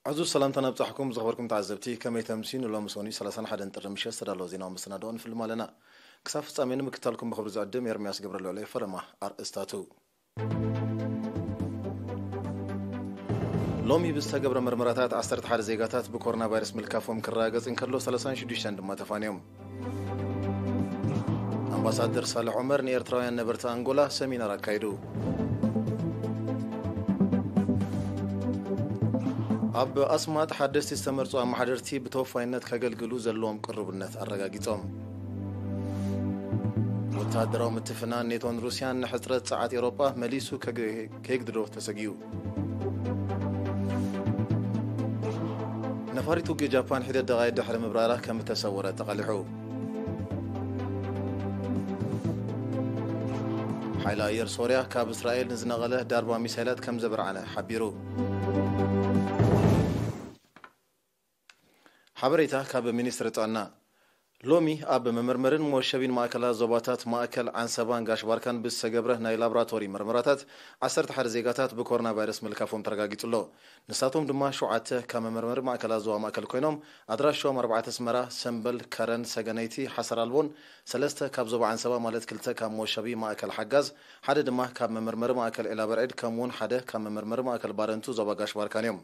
ዕዙዝ ሰላምታ ናብጻሕኩም ዝኸበርኩም ተዓዘብቲ፣ ከመይ ተምሲኑ? ሎሚ ሰኑይ ሰላሳን ሓደን ጥሪ ምሸት ዝተዳለወ ዜናዊ መሰናድኦ ንፍልም ኣለና። ክሳብ ፍጻሜ ንምክታልኩም ብኽብሪ ዝዕድም ኤርምያስ ገብረልዑል እየ። ፈለማ ኣርእስታቱ። ሎሚ ብዝተገብረ መርመራታት ዓሰርተ ሓደ ዜጋታት ብኮሮና ቫይረስ ምልካፎም ክረጋገጽ እንከሎ፣ ሰላሳን ሽዱሽተን ድማ ተፋንዮም። ኣምባሳደር ሳልሕ ዑመር ንኤርትራውያን ነበርቲ ኣንጎላ ሰሚናር ኣካይዱ። ኣብ ኣስማጥ ሓደስቲ ዝተመርጹ ኣመሓደርቲ ብተወፋይነት ከገልግሉ ዘለዎም ቅሩብነት ኣረጋጊጾም። ወተሃደራዊ ምትፍናን ኔቶን ሩስያን ንሕጽረት ጸዓት ኤውሮጳ መሊሱ ከግ-፣ ከየግድዶ ተሰጊኡ። ነፋሪት ውግእ ጃፓን ሒደት ደቓይቕ ድሕሪ ምብራራ ከም እተሰወረ ተቓሊሑ። ሓይሊ ኣየር ሶርያ ካብ እስራኤል ንዝነቐለ ዳርባ ሚሳይላት ከም ዘበርዓነ ሓቢሩ። ሓበሬታ ካብ ሚኒስትሪ ጥዕና። ሎሚ ኣብ መመርመርን መወሸቢን ማእከላት ዞባታት ማእከል ዓንሰባን ጋሽ ባርካን ብዝተገብረ ናይ ላብራቶሪ መርመራታት ዓሰርተ ሓደ ዜጋታት ብኮሮና ቫይረስ ምልካፎም ተረጋጊጹ ኣሎ። ንሳቶም ድማ ሸውዓተ ካብ መመርመሪ ማእከላት ዞባ ማእከል ኮይኖም፣ ኣድራሾም ኣርባዕተ ኣስመራ፣ ሰምበል፣ ከረን፣ ሰገነይቲ፣ ሓሰር ኣልቦን፣ ሰለስተ ካብ ዞባ ዓንሰባ ማለት ክልተ ካብ መወሸቢ ማእከል ሓጋዝ፣ ሓደ ድማ ካብ መመርመሪ ማእከል ዒላበርዒድ፣ ከምኡውን ሓደ ካብ መመርመሪ ማእከል ባረንቱ ዞባ ጋሽ ባርካን እዮም።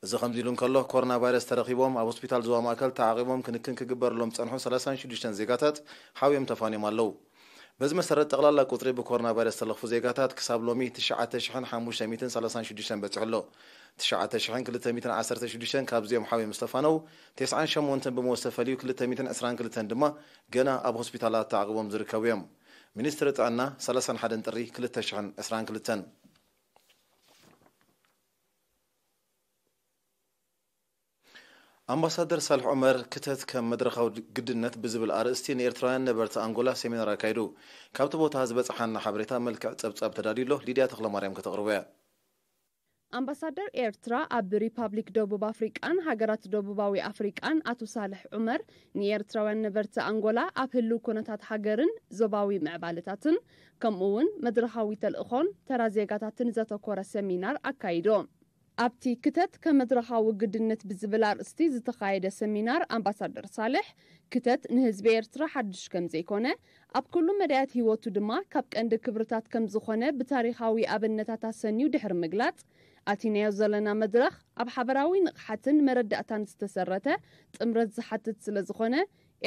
እዚ ከምዚ ኢሉ እንከሎ፣ ኮሮና ቫይረስ ተረኺቦም ኣብ ሆስፒታል ዞባ ማእከል ተዓቒቦም ክንክን ክግበረሎም ዝጸንሑ ሰላሳን ሽዱሽተን ዜጋታት ሓውዮም ተፋንዮም ኣለዉ። በዚ መሰረት፣ ጠቕላላ ቁጽሪ ብኮሮና ቫይረስ ዝተለኽፉ ዜጋታት ክሳብ ሎሚ ትሽዓተ ሽሕን ሓሙሽተ ሚእትን ሰላሳን ሽዱሽተን በጺሑ ኣሎ። ትሽዓተ ሽሕን ክልተ ሚእትን ዓሰርተ ሽዱሽተን ካብዚኦም ሓውዮም ዝተፋነው፣ ተስዓን ሸሞንተን ብሞት ዝተፈልዩ፣ ክልተ ሚእትን ዕስራን ክልተን ድማ ገና ኣብ ሆስፒታላት ተዓቒቦም ዝርከቡ እዮም። ሚኒስትሪ ጥዕና፣ ሰላሳን ሓደን ጥሪ ክልተ ሽሕን ዕስራን ክልተን። ኣምባሳደር ሳልሕ ዑመር ክተት ከም መድረኻዊ ግድነት ብዝብል ኣርእስቲ ንኤርትራውያን ነበርቲ ኣንጎላ ሴሚናር ኣካይዱ። ካብቲ ቦታ ዝበጽሓና ሓበሬታ መልክዕ ጸብጻብ ተዳልዩ ኣሎ። ሊድያ ተኽለማርያም ከተቕርቦ እያ። ኣምባሳደር ኤርትራ ኣብ ሪፓብሊክ ደቡብ ኣፍሪቃን ሃገራት ደቡባዊ ኣፍሪቃን ኣቶ ሳልሕ ዑመር ንኤርትራውያን ነበርቲ ኣንጎላ ኣብ ህልው ኩነታት ሃገርን ዞባዊ ምዕባለታትን ከምኡ እውን መድረኻዊ ተልእኾን ተራ ዜጋታትን ዘተኮረ ሰሚናር ኣካይዶ። ኣብቲ ክተት ከመድረኻዊ ግድነት ብዝብል ኣርእስቲ ዝተኻየደ ሰሚናር ኣምባሳደር ሳልሕ፣ ክተት ንህዝቢ ኤርትራ ሓድሽ ከም ዘይኮነ፣ ኣብ ኩሉ መዳያት ህይወቱ ድማ ካብ ቀንዲ ክብርታት ከም ዝኾነ ብታሪኻዊ ኣብነታት ኣሰንዩ ድሕሪ ምግላጽ፣ ኣቲናዮ ዘለና መድረኽ ኣብ ሓበራዊ ንቕሓትን መረዳእታን ዝተሰረተ ጥምረት ዝሓትት ስለ ዝኾነ፣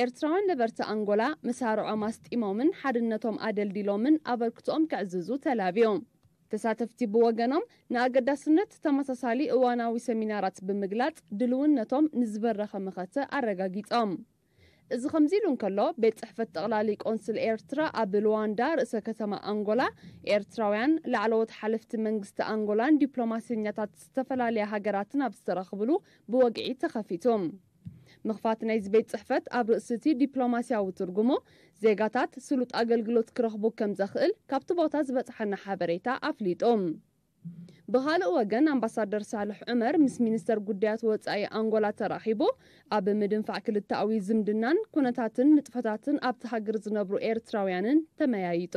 ኤርትራውያን ነበርቲ ኣንጎላ መሳርዖም ኣስጢሞምን ሓድነቶም ኣደልዲሎምን ኣበርክቶኦም ከዕዝዙ ተላብዮም። ተሳተፍቲ ብወገኖም ንኣገዳስነት ተመሳሳሊ እዋናዊ ሰሚናራት ብምግላጽ ድልውነቶም ንዝበረኸ መኸተ ኣረጋጊጾም። እዚ ከምዚ ኢሉ እንከሎ፣ ቤት ጽሕፈት ጠቕላሊ ቆንስል ኤርትራ ኣብ ሉዋንዳ ርእሰ ከተማ ኣንጎላ፣ ኤርትራውያን ላዕለዎት ሓለፍቲ መንግስቲ ኣንጎላን ዲፕሎማሰኛታት ዝተፈላለያ ሃገራትን ኣብ ዝተረኽብሉ ብወግዒ ተኸፊቱ። ምኽፋት ናይዚ ቤት ጽሕፈት ኣብ ርእሲ እቲ ዲፕሎማስያዊ ትርጉሙ፣ ዜጋታት ስሉጥ ኣገልግሎት ክረኽቡ ከም ዘኽእል ካብቲ ቦታ ዝበጽሓና ሓበሬታ ኣፍሊጡ። ብኻልእ ወገን፣ ኣምባሳደር ሳልሕ ዑመር ምስ ሚኒስተር ጉዳያት ወጻኢ ኣንጎላ ተራኺቡ፣ ኣብ ምድንፋዕ ክልተኣዊ ዝምድናን ኩነታትን ንጥፈታትን ኣብቲ ሃገር ዝነብሩ ኤርትራውያንን ተመያይጡ።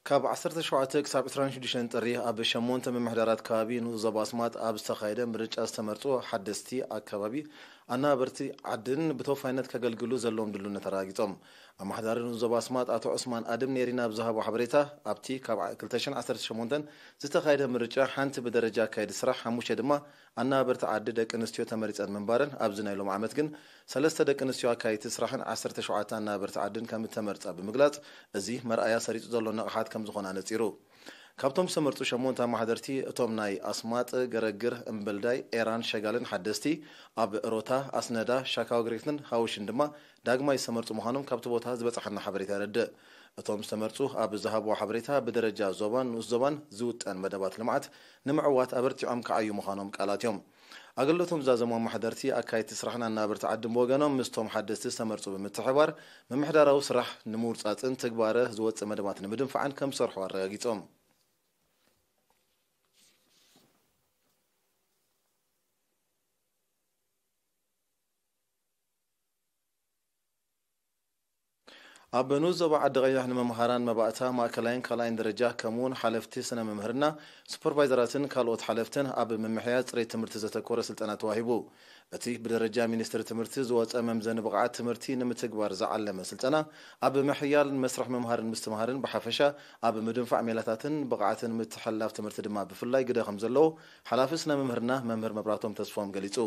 ካብ ዓሰርተ ሸውዓተ ክሳብ ዕስራን ሽዱሽተን ጥሪ ኣብ ሸሞንተ ምምሕዳራት ከባቢ ንኡስ ዞባ ኣስማጥ ኣብ ዝተኻየደ ምርጫ ዝተመርጹ ሓደስቲ ኣካባቢ ኣናበርቲ ዓድን ብተወፋይነት ከገልግሉ ዘለዎም ድልውነት ኣረጋጊጾም። ኣመሓዳሪ ንኡስ ዞባ ኣስማጥ ኣቶ ዑስማን ኣድም ኔሪ ናብ ዝሃቦ ሓበሬታ፣ ኣብቲ ካብ ክልተ ሽሕን ዓሰርተ ሸሞንተን ዝተኻየደ ምርጫ ሓንቲ ብደረጃ ኣካየዲ ስራሕ፣ ሓሙሽተ ድማ ኣናበርቲ ዓዲ ደቂ ኣንስትዮ ተመሪጸን ምንባረን፣ ኣብዚ ናይ ሎሚ ዓመት ግን ሰለስተ ደቂ ኣንስትዮ ኣካየድቲ ስራሕን ዓሰርተ ሸውዓተ ኣናበርቲ ዓድን ከም እተመርጻ ብምግላጽ፣ እዚ መርኣያ ሰሪጹ ዘሎ ንቕሓት ከም ዝኾነ ኣነጺሩ። ካብቶም ዝተመርጹ ሸሞንተ ኣመሓደርቲ፣ እቶም ናይ ኣስማጥ፣ ገረግር፣ እምበልዳይ፣ ኤራን ሸጋልን ሓደስቲ፣ ኣብ ሮታ፣ ኣስነዳ፣ ሻካው ግሬትን ሃውሽን ድማ ዳግማይ ዝተመርጹ ምዃኖም ካብቲ ቦታ ዝበጽሓና ሓበሬታ የረድእ። እቶም ዝተመርጹ ኣብ ዝሃብዎ ሓበሬታ፣ ብደረጃ ዞባን ንኡስ ዞባን ዝውጠን መደባት ልምዓት ንምዕዋት ኣበርቲዖም ክዓዩ ምዃኖም ቃላት እዮም። ኣገልግሎቶም ዝዛዘሙ ኣመሓደርቲ፣ ኣካየድቲ ስራሕን ኣናበርቲ ዓድን ብወገኖም፣ ምስቶም ሓደስቲ ዝተመርጹ ብምትሕብባር፣ ምምሕዳራዊ ስራሕ ንምውርጻጽን ትግባረ ዝወጽእ መደባት ንምድንፋዕን ከም ዝሰርሑ ኣረጋጊጾም። ኣብ ንኡስ ዞባ ዓዲ ቀይሕ ንመምሃራን መባእታ ማእከላይን ካልኣይን ደረጃ፣ ከምኡውን ሓለፍቲ ስነ መምህርና፣ ሱፐርቫይዘራትን ካልኦት ሓለፍትን ኣብ ምምሕያሽ ጽሬት ትምህርቲ ዘተኮረ ስልጠና ተዋሂቡ። እቲ ብደረጃ ሚኒስትሪ ትምህርቲ ዝወጸ መምዘኒ ብቕዓት ትምህርቲ ንምትግባር ዝዓለመ ስልጠና፣ ኣብ ምሕያል መስርሕ ምምሃርን ምስትምሃርን ብሓፈሻ፣ ኣብ ምድንፋዕ ሜላታትን ብቕዓትን ምትሕልላፍ ትምህርቲ ድማ ብፍላይ ግደ ከም ዘለዎ ሓላፊ ስነ መምህርና መምህር መብራህቶም ተስፎም ገሊጹ።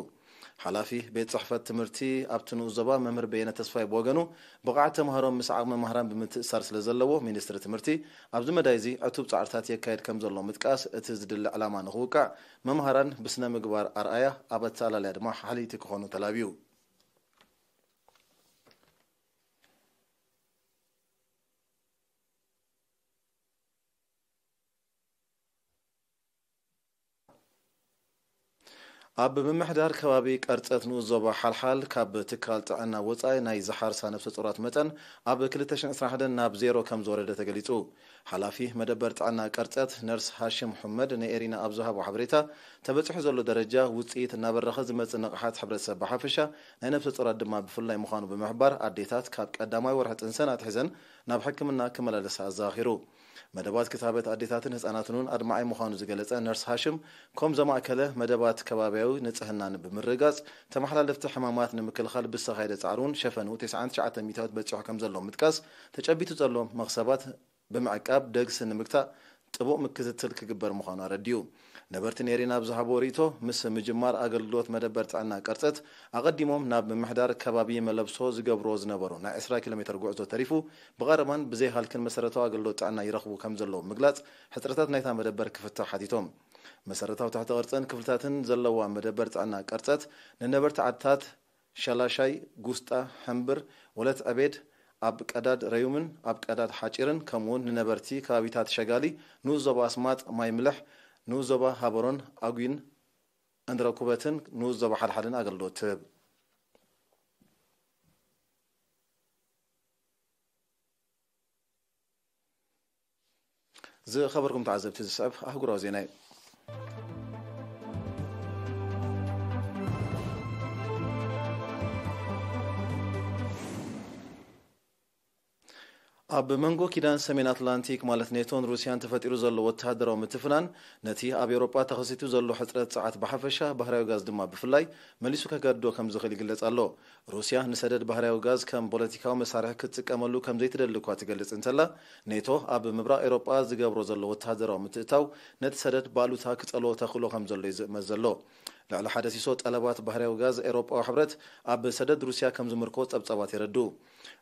ሓላፊ ቤት ጽሕፈት ትምህርቲ ኣብቲ ንኡስ ዞባ መምህር በየነ ተስፋይ ብወገኑ፣ ብቕዓት ተምሃሮ ምስ ዓቕሚ መምህራን ብምትእሳር ስለ ዘለዎ፣ ሚኒስትሪ ትምህርቲ ኣብዚ መዳይ እዚ ዕቱብ ጻዕርታት የካይድ ከም ዘሎ ምጥቃስ፣ እቲ ዝድለ ዕላማ ንኽውቃዕ መምሃራን ብስነ ምግባር ኣርኣያ፣ ኣብ ኣተኣላልያ ድማ ሓለይቲ ክኾኑ ተላብዩ። ኣብ ምምሕዳር ከባቢ ቀርጸት ንኡስ ዞባ ሓልሓል፣ ካብ ትካል ጥዕና ወጻኢ ናይ ዝሓርሳ ነፍሰ ጾራት መጠን ኣብ ክልተ ሽሕን ዕስራን ሓደን ናብ ዜሮ ከም ዝወረደ ተገሊጹ። ሓላፊ መደበር ጥዕና ቀርጸት ነርስ ሃሽም ሑመድ ንኤሪና ኣብ ዝሃቦ ሓበሬታ፣ ተበጺሑ ዘሎ ደረጃ ውጽኢት እናበረኸ ዝመጽእ ንቕሓት ሕብረተሰብ ብሓፈሻ፣ ናይ ነፍሰ ጾራት ድማ ብፍላይ ምዃኑ ብምሕባር፣ ኣዴታት ካብ ቀዳማይ ወርሒ ጥንሰን ኣትሒዘን ናብ ሕክምና ክመላለሳ ኣዘኻኺሩ። መደባት ክታበት ኣዴታትን ህጻናትን እውን ኣድማዒ ምዃኑ ዝገለጸ ነርስ ሃሽም፣ ከም ዘማእከለ መደባት ከባብያዊ ንጽህናን ብምርግጋጽ፣ ተመሓላለፍቲ ሕማማት ንምክልኻል ብዝተኻየደ ጻዕሪ እውን ሸፈንኡ ተስዓን ትሽዓተ ሚእታዊት በጺሑ ከም ዘሎ ምጥቃስ፣ ተጨቢጡ ዘሎ መኽሰባት ብምዕቃብ ደግሲ ንምግታእ ጥቡቕ ምክትትል ክግበር ምዃኑ ኣረዲኡ። ነበርቲ ኔሪና ኣብ ዝሃብዎ ርእይቶ፣ ምስ ምጅማር ኣገልግሎት መደበር ጥዕና ቀርጸት፣ ኣቐዲሞም ናብ ምምሕዳር ከባቢ መለብሶ ዝገብርዎ ዝነበሩ ናይ ዕስራ ኪሎ ሜትር ጉዕዞ ተሪፉ፣ ብቐረባን ብዘይ ሃልክን መሰረታዊ ኣገልግሎት ጥዕና ይረኽቡ ከም ዘለዉ ምግላጽ፣ ሕጽረታት ናይታ መደበር ክፍታሕ ሓቲቶም። መሰረታዊ ትሕተ ቅርጽን ክፍልታትን ዘለዋ መደበር ጥዕና ቀርጸት፣ ንነበርቲ ዓድታት ሸላሻይ፣ ጉስጣ፣ ሕምብር፣ ወለት ዕቤድ፣ ኣብ ቀዳድ ረዩምን ኣብ ቀዳድ ሓጪርን፣ ከምኡውን ንነበርቲ ከባቢታት ሸጋሊ፣ ንኡስ ዞባ ኣስማጥ፣ ማይ ምልሕ፣ ንኡስ ዞባ ሃበሮን ኣጉይን፣ እንድረኩበትን ንኡስ ዞባ ሓልሓልን ኣገልግሎት ትህብ። ዝኸበርኩም ተዓዘብቲ፣ ዝስዕብ ኣህጉራዊ ዜና እዩ። ኣብ መንጎ ኪዳን ሰሜን ኣትላንቲክ፣ ማለት ኔቶን ሩስያን ተፈጢሩ ዘሎ ወተሃደራዊ ምትፍናን፣ ነቲ ኣብ ኤውሮጳ ተኸሲቱ ዘሎ ሕጽረት ጸዓት ብሓፈሻ፣ ባህርያዊ ጋዝ ድማ ብፍላይ፣ መሊሱ ከገድዶ ከም ዝኽእል ይግለጽ ኣሎ። ሩስያ ንሰደድ ባህርያዊ ጋዝ ከም ፖለቲካዊ መሳርሒ ክትጥቀመሉ ከም ዘይትደሊ እኳ ትገልጽ እንተላ፣ ኔቶ ኣብ ምብራቕ ኤውሮጳ ዝገብሮ ዘሎ ወተሃደራዊ ምትእታው፣ ነቲ ሰደድ ብኣሉታ ክጸልዎ ተኽእሎ ከም ዘሎ እዩ ዝእመት ዘሎ። ልዕሊ ሓደ ሲሶ ጠለባት ባህርያዊ ጋዝ ኤውሮጳዊ ሕብረት ኣብ ሰደድ ሩስያ ከም ዝምርኮ ጸብጻባት የረድኡ።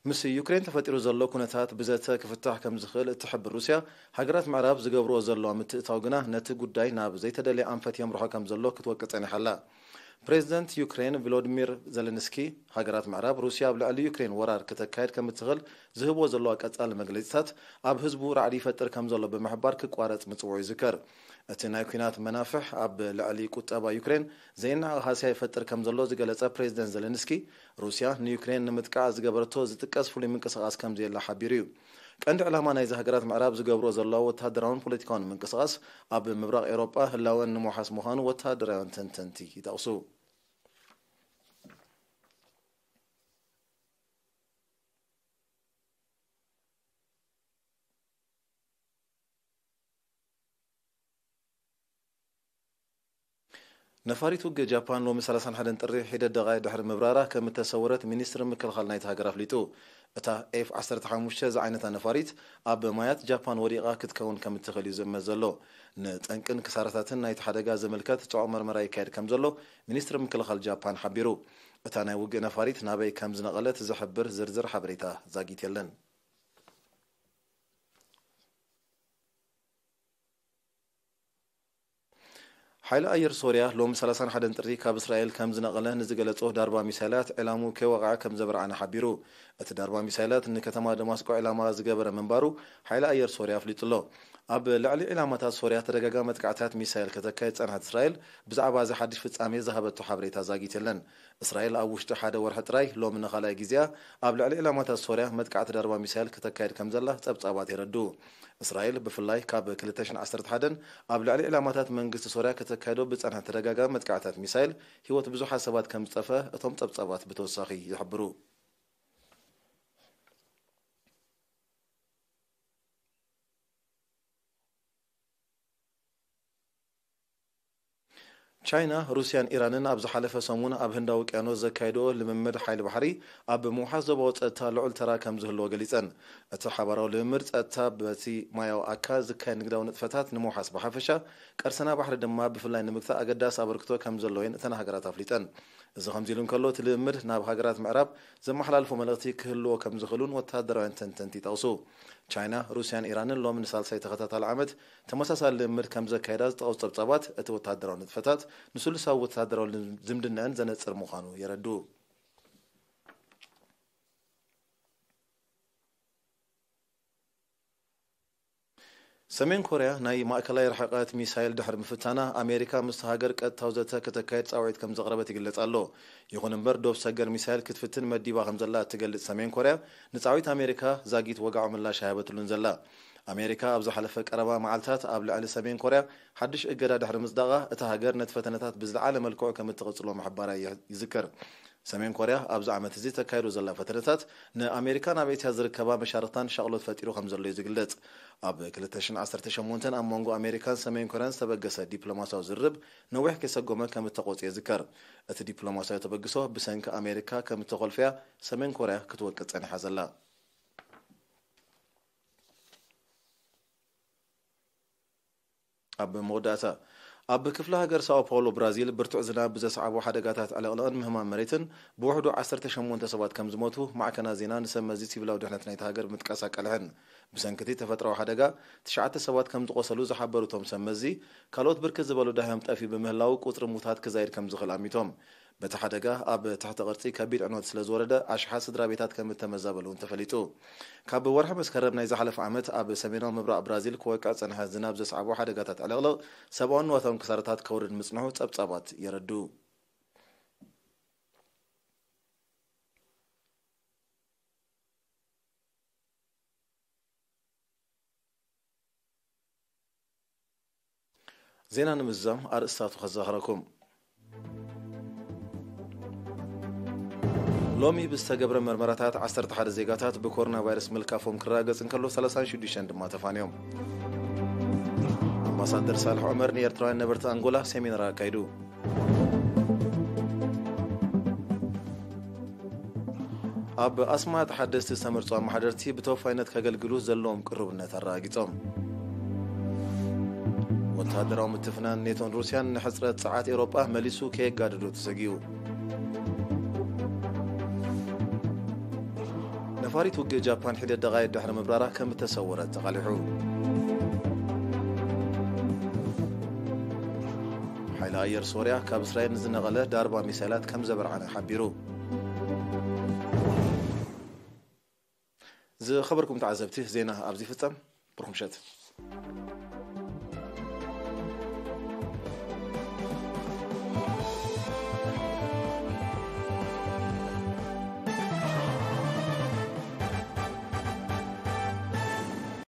ምስ ዩክሬን ተፈጢሩ ዘሎ ኩነታት ብዘተ ክፍታሕ ከም ዝኽእል እትሕብር ሩስያ፣ ሃገራት ምዕራብ ዝገብርዎ ዘለዋ ምትእታው ግና ነቲ ጉዳይ ናብ ዘይተደልየ ኣንፈት የምርሖ ከም ዘሎ ክትወቅዕ ጸኒሓ ኣላ። ፕሬዚደንት ዩክሬን ቮሎዲሚር ዘለንስኪ፣ ሃገራት ምዕራብ ሩስያ ኣብ ልዕሊ ዩክሬን ወራር ክተካየድ ከም እትኽእል ዝህብዎ ዘለዋ ቀጻሊ መግለጺታት ኣብ ህዝቡ ራዕዲ ይፈጥር ከም ዘሎ ብምሕባር ክቋረጽ ምጽውዑ ይዝከር። እቲ ናይ ኲናት መናፍሕ ኣብ ልዕሊ ቁጠባ ዩክሬን ዘይነዓቕ ሃስያ ይፈጥር ከም ዘሎ ዝገለጸ ፕሬዚደንት ዘለንስኪ፣ ሩስያ ንዩክሬን ንምጥቃዕ ዝገበረቶ ዝጥቀስ ፍሉይ ምንቅስቓስ ከም ዘየለ ሓቢሩ እዩ። ቀንዲ ዕላማ ናይዚ ሃገራት ምዕራብ ዝገብርኦ ዘለዋ ወተሃደራውን ፖለቲካውን ምንቅስቓስ፣ ኣብ ምብራቕ ኤውሮጳ ህላወን ንምውሓስ ምዃኑ ወተሃደራውያን ተንተንቲ ይጠቕሱ። ነፋሪት ውግእ ጃፓን ሎሚ ሰላሳን ሓደን ጥሪ ሒደት ደቓይቕ ድሕሪ ምብራራ ከም እተሰወረት ሚኒስትሪ ምክልኻል ናይቲ ሃገር ኣፍሊጡ። እታ ኤፍ ዓሰርተ ሓሙሽተ ዝዓይነታ ነፋሪት ኣብ ማያት ጃፓን ወዲቓ ክትከውን ከም እትኽእል እዩ ዝእመት ዘሎ። ንጠንቅን ክሳራታትን ናይቲ ሓደጋ ዝምልከት ጽዑቕ መርመራ ይካየድ ከም ዘሎ ሚኒስትሪ ምክልኻል ጃፓን ሓቢሩ። እታ ናይ ውግእ ነፋሪት ናበይ ከም ዝነቐለት ዝሕብር ዝርዝር ሓበሬታ ዛጊት የለን። ሓይሊ ኣየር ሶርያ ሎሚ ሰላሳን ሓደን ጥሪ ካብ እስራኤል ከም ዝነቐለ ንዝገለጾ ዳርባ ሚሳይላት ዕላሙ ከይወቕዐ ከም ዘበርዓነ ሓቢሩ። እቲ ዳርባ ሚሳይላት ንከተማ ደማስቆ ዕላማ ዝገበረ ምንባሩ ሓይሊ ኣየር ሶርያ ኣፍሊጡ ኣሎ። ኣብ ልዕሊ ዕላማታት ሶርያ ተደጋጋሚ መጥቃዕትታት ሚሳይል ከተካይድ ዝጸንሐት እስራኤል፣ ብዛዕባ እዚ ሓድሽ ፍጻሜ ዝሃበቶ ሓበሬታ ዛጊት የለን። እስራኤል ኣብ ውሽጢ ሓደ ወርሒ ጥራይ፣ ሎሚ ንኻልኣይ ግዜኣ፣ ኣብ ልዕሊ ዕላማታት ሶርያ መጥቃዕቲ ዳርባ ሚሳይል ክተካይድ ከም ዘላ ጸብጻባት የረድኡ። እስራኤል ብፍላይ ካብ ክልተ ሽሕን ዓሰርተ ሓደን ኣብ ልዕሊ ዕላማታት መንግስቲ ሶርያ ከተካይዶ ብጸንሐት ተደጋጋሚ መጥቃዕትታት ሚሳይል፣ ህይወት ብዙሓት ሰባት ከም ዝጠፍአ እቶም ጸብጻባት ብተወሳኺ ይሕብሩ። ቻይና፣ ሩስያን ኢራንን ኣብ ዝሓለፈ ሰሙን ኣብ ህንዳዊ ውቅያኖስ ዘካየድኦ ልምምድ ሓይሊ ባሕሪ ኣብ ምውሓስ ዞባዊ ጸጥታ ልዑል ተራ ከም ዝህልዎ ገሊጸን። እቲ ሓባራዊ ልምምድ ጸጥታ በቲ ማያዊ ኣካል ዝካየድ ንግዳዊ ንጥፈታት ንምውሓስ ብሓፈሻ፣ ቀርሰና ባሕሪ ድማ ብፍላይ ንምግታእ ኣገዳሲ ኣበርክቶ ከም ዘለዎ እየን እተን ሃገራት ኣፍሊጠን። እዚ ከምዚ ኢሉ እንከሎ፣ እቲ ልምምድ ናብ ሃገራት ምዕራብ ዘመሓላልፎ መልእኽቲ ክህልዎ ከም ዝኽእልን ወተሃደራውያን ተንተንቲ ይጠቕሱ። ቻይና፣ ሩስያን ኢራንን ሎሚ ንሳልሳይ ተኸታታሊ ዓመት ተመሳሳሊ ልምምድ ከም ዘካየዳ ዝጠቐሱ ጸብጻባት፣ እቲ ወተሃደራዊ ንጥፈታት ንስሉሳዊ ወተሃደራዊ ዝምድናኣን ዘነጽር ምዃኑ የረድኡ። ሰሜን ኮርያ ናይ ማእከላይ ርሕቀት ሚሳይል ድሕሪ ምፍታና፣ ኣሜሪካ ምስቲ ሃገር ቀጥታዊ ዘተ ከተካየድ ጻውዒት ከም ዘቕረበት ይግለጽ ኣሎ። ይኹን እምበር፣ ዶብ ሰገር ሚሳይል ክትፍትን መዲባ ከም ዘላ እትገልጽ ሰሜን ኮርያ፣ ንጻውዒት ኣሜሪካ ዛጊት ወግዓዊ ምላሽ ኣይሃበትሉን ዘላ። ኣሜሪካ ኣብ ዝሓለፈ ቀረባ መዓልታት ኣብ ልዕሊ ሰሜን ኮርያ ሓድሽ እገዳ ድሕሪ ምጽዳቓ፣ እታ ሃገር ነቲ ፈተነታት ብዝለዓለ መልክዑ ከም እትቕጽሎ ምሕባራ ይዝከር። ሰሜን ኮርያ ኣብዚ ዓመት እዚ ተካይዶ ዘላ ፈተነታት ንኣሜሪካን ኣብ ኤስያ ዝርከባ መሻርኽታን ሻቕሎት ፈጢሩ ከም ዘሎ እዩ ዝግለጽ። ኣብ ክልተ ሽሕን ዓሰርተ ሸሞንተን ኣብ መንጎ ኣሜሪካን ሰሜን ኮርያን ዝተበገሰ ዲፕሎማስያዊ ዝርርብ ነዊሕ ከይሰጎመ ከም እተቖጽ ይዝከር። እቲ ዲፕሎማስያዊ ተበግሶ ብሰንኪ ኣሜሪካ ከም እተኾልፈያ ሰሜን ኮርያ ክትወቅስ ጸኒሓ ዘላ። ኣብ መወዳእታ፣ ኣብ ክፍለ ሃገር ሳኦ ፓውሎ ብራዚል ብርቱዕ ዝናብ ብዘስዓቦ ሓደጋታት ዕልቕልቕን ምህማም መሬትን ብውሕዱ ዓሰርተ ሸሞንተ ሰባት ከም ዝሞቱ ማዕከናት ዜና ንሰብ መዚ ሲቪላዊ ድሕነት ናይቲ ሃገር ብምጥቃስ ኣቃልሐን። ብሰንኪ እቲ ተፈጥሮኣዊ ሓደጋ ትሽዓተ ሰባት ከም ዝቖሰሉ ዝሓበሩ እቶም ሰብ መዚ፣ ካልኦት ብርክት ዝበሉ ዳህዮም ጠፍዩ ብምህላዉ ቁጽሪ ሙታት ክዛይድ ከም ዝኽእል ኣሚቶም። በቲ ሓደጋ ኣብ ትሕቲ ቅርጺ ከቢድ ዕንወት ስለ ዝወረደ ኣሽሓት ስድራ ቤታት ከም እተመዛበሉ እውን ተፈሊጡ። ካብ ወርሒ መስከረም ናይ ዝሓለፈ ዓመት ኣብ ሰሜናዊ ምብራቕ ብራዚል ክወቅዕ ዝጸንሐ ዝናብ ዘስዓቦ ሓደጋታት ዕልቕልቕ ሰብኣውን ንዋታውን ክሳራታት ከውርድ ምጽንሑ ጸብጻባት የረድኡ። ዜና ንምዝዛም ኣርእስታቱ ከዘኻኽረኩም። ሎሚ ብዝተገብረ መርመራታት ዓሰርተ ሓደ ዜጋታት ብኮሮና ቫይረስ ምልካፎም ክረጋገጽ እንከሎ፣ ሰላሳን ሽዱሽተን ድማ ተፋንዮም። ኣምባሳደር ሳልሕ ዑመር ንኤርትራውያን ነበርቲ ኣንጎላ ሴሚናር ኣካይዱ። ኣብ ኣስመራ ተሓደስቲ ዝተመርጹ ኣመሓደርቲ ብተወፋይነት ከገልግሉ ዘለዎም ቅሩብነት ኣረጋጊጾም። ወተሃደራዊ ምትፍናን ኔቶን ሩስያን ንሕጽረት ጸዓት ኤውሮጳ መሊሱ ከየጋድዶ ተሰጊኡ። ነፋሪት ውግእ ጃፓን ሒደት ደቓይቕ ድሕሪ ምብራራ ከም እተሰወረት ተቓሊሑ። ሓይሊ ኣየር ሶርያ ካብ እስራኤል ንዝነቐለ ዳርባ ሚሳይላት ከም ዘበርዓነ ሓቢሩ። ዝኸበርኩም ተዓዘብቲ፣ ዜና ኣብዚ ይፍጸም። ብሩኽ ምሸት።